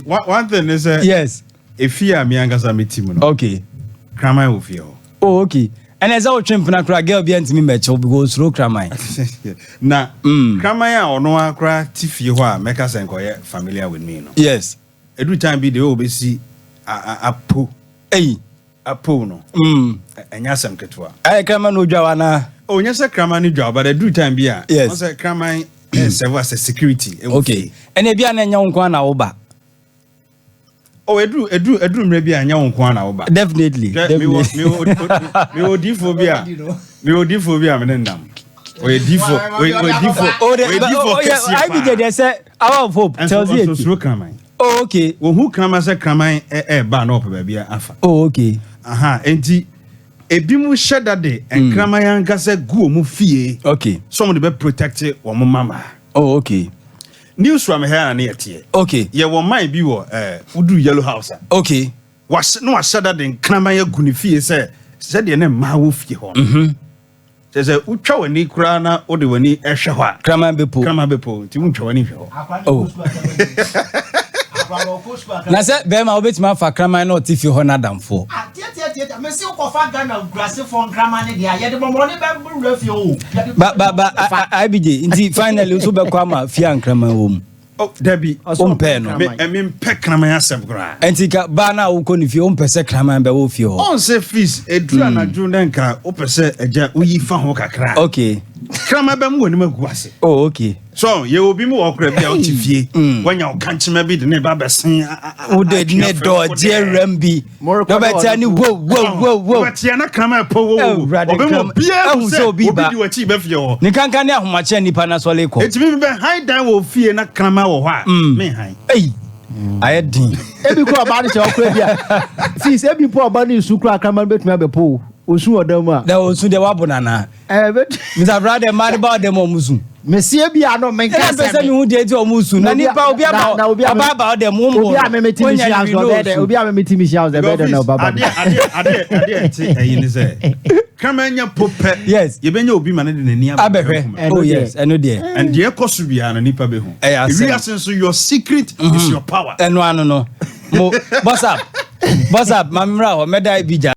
One thing is sɛ efi a mi ankasa mi ti mu no, kraman wɔ fie hɔ. Oh, okay. Ɛnna ɛsɛ wotwe mpena koraa, girl bi ntumi mmɛkyɛw because osuro kraman. Na kraman a ɔno akora ti fie hɔ a mɛka sɛ nkɔyɛ familiar with me no, eduru time bi de o bɛsi apo Eyi. apo no, ɛnyɛ asɛm ketewa. Ɛyɛ kraman na odwa wa na. O nyɛ sɛ kraman no dwa, but eduru time bi a wɔn sɛ kraman serve as a security ɛwɔ fie. Ɛnna ebi a na ɛnyɛ wo nko ara na woba. Oh, eduru mmerɛ bi a ɛnyɛ wo nko ara na woba. Hwɛ, mewɔ odiifoɔ bi a mene nam, ɔyɛ diifoɔ, ɔyɛ diifoɔ. Oh, Ɔyɛ diifoɔ kɛseɛ IBJ paa. Deɛ sɛ Hour of Hope. Ɛnso Chelsea ɔnso eti. suro kraman. Wohu kraman sɛ kraman ɛɛba na ɔpɛ baabi afa. Aha, enti ebi mu hyɛ da de nkraman ankasa gu wɔn fie sɛ wɔn de bɛ protect wɔn mama. New Suame ha na ne yɛ teɛ. Yɛwɔ man bi wɔ woduru Yellow House a, wahyɛ na wahyɛ da de nkraman agu ne fie sɛ sɛdeɛ ne mmaa wɔ fie hɔ no. Kyerɛ sɛ wotwa w'ani koraa na wode w'ani ɛhwɛ hɔ a, Kraman bɛpo. Kraman bɛpo, nti wontwa w'ani hwɛ hɔ. Oh. Na sɛ bɛrima wobɛtumi afa kraman na ɔte fie hɔ n'adamfoɔ. Tiɛtiɛtiɛ, mesi wokɔfa Ghana nkurasefoɔ nkraman ne deɛ a yɛde bɔmmɔne bɛwura fie o. Yɛde Ba IBJ, nti finally nso bɛkɔ ama fie a nkraman wɔ mu? Oh, dabi. Wompɛ no? Me ɛmi mpɛ kraman asɛm koraa. Nti ka baa no a wokɔ ne fie, wompɛ sɛ kraman bɛwɔ fie hɔ? Ɔn sɛ fees eduru anadwo na nka wopɛ sɛ agya woyi fa ho kakra, kraman bɛ mu wɔ anim agu ase. So yɛ obi mu wɔ kora bi a wote fie, wanya wo kankyema bi de ne ba bɛsen Wode atwe ne afrɛ dɔɔgye awuram bi Morekɔ na ɔbɛtea ne wo wo wo wo. Wobɛtea na kraman ɛpɔ wo wo. Awurade, ɔbɛmu obiara ahu hu sɛ sɛ obi obi ba. di w'akyi bɛfie hɔ. Ne kankan ne ahomakyɛ nipa na sɔle kɔ. Ɛtumi bi bɛ han dan wɔ fie na kraman wɔ hɔ a, menhan. Ei, ayɛ den. Ebi kura ɔbaa no hyɛ ɔkura bi a fees, ebi mpo ɔbaa no nsu kura, kraman no bɛtumi abɛpo o, osu wɔ dan mu a. Na osu deɛ, wabo nana. Ɛɛ, bɛt Mr Brother, mmaa de ba ɔdɛm, ɔmo su. Mesi ebi ano menka Ɛna mpɛ sɛ sɛ mehu deɛ nti ɔmo su na nipa obi aba na obi a ɔba aba ɔdɛm wo obi a meme ti mi hyia so ɔbɛyɛ dɛ, obi a meme ti mi hyia so ɛbɛyɛ dɛ na ɔba ba. Adeɛ ɛte ɛyi ne sɛ kraman nya po pɛ, yɛbɛnya obi ma ne de n'ani abɛhwɛ. Ɛno Oh deɛ. yes, ɛno deɛ. And deɛ ɛkɔ so biara no, nipa bɛhu. Ɛyɛ asɛm. Ewiase nso, your secret is your power. Ɛno ano no mo bɔsap bɔsap, maame mmra hɔ, mɛda bi gya.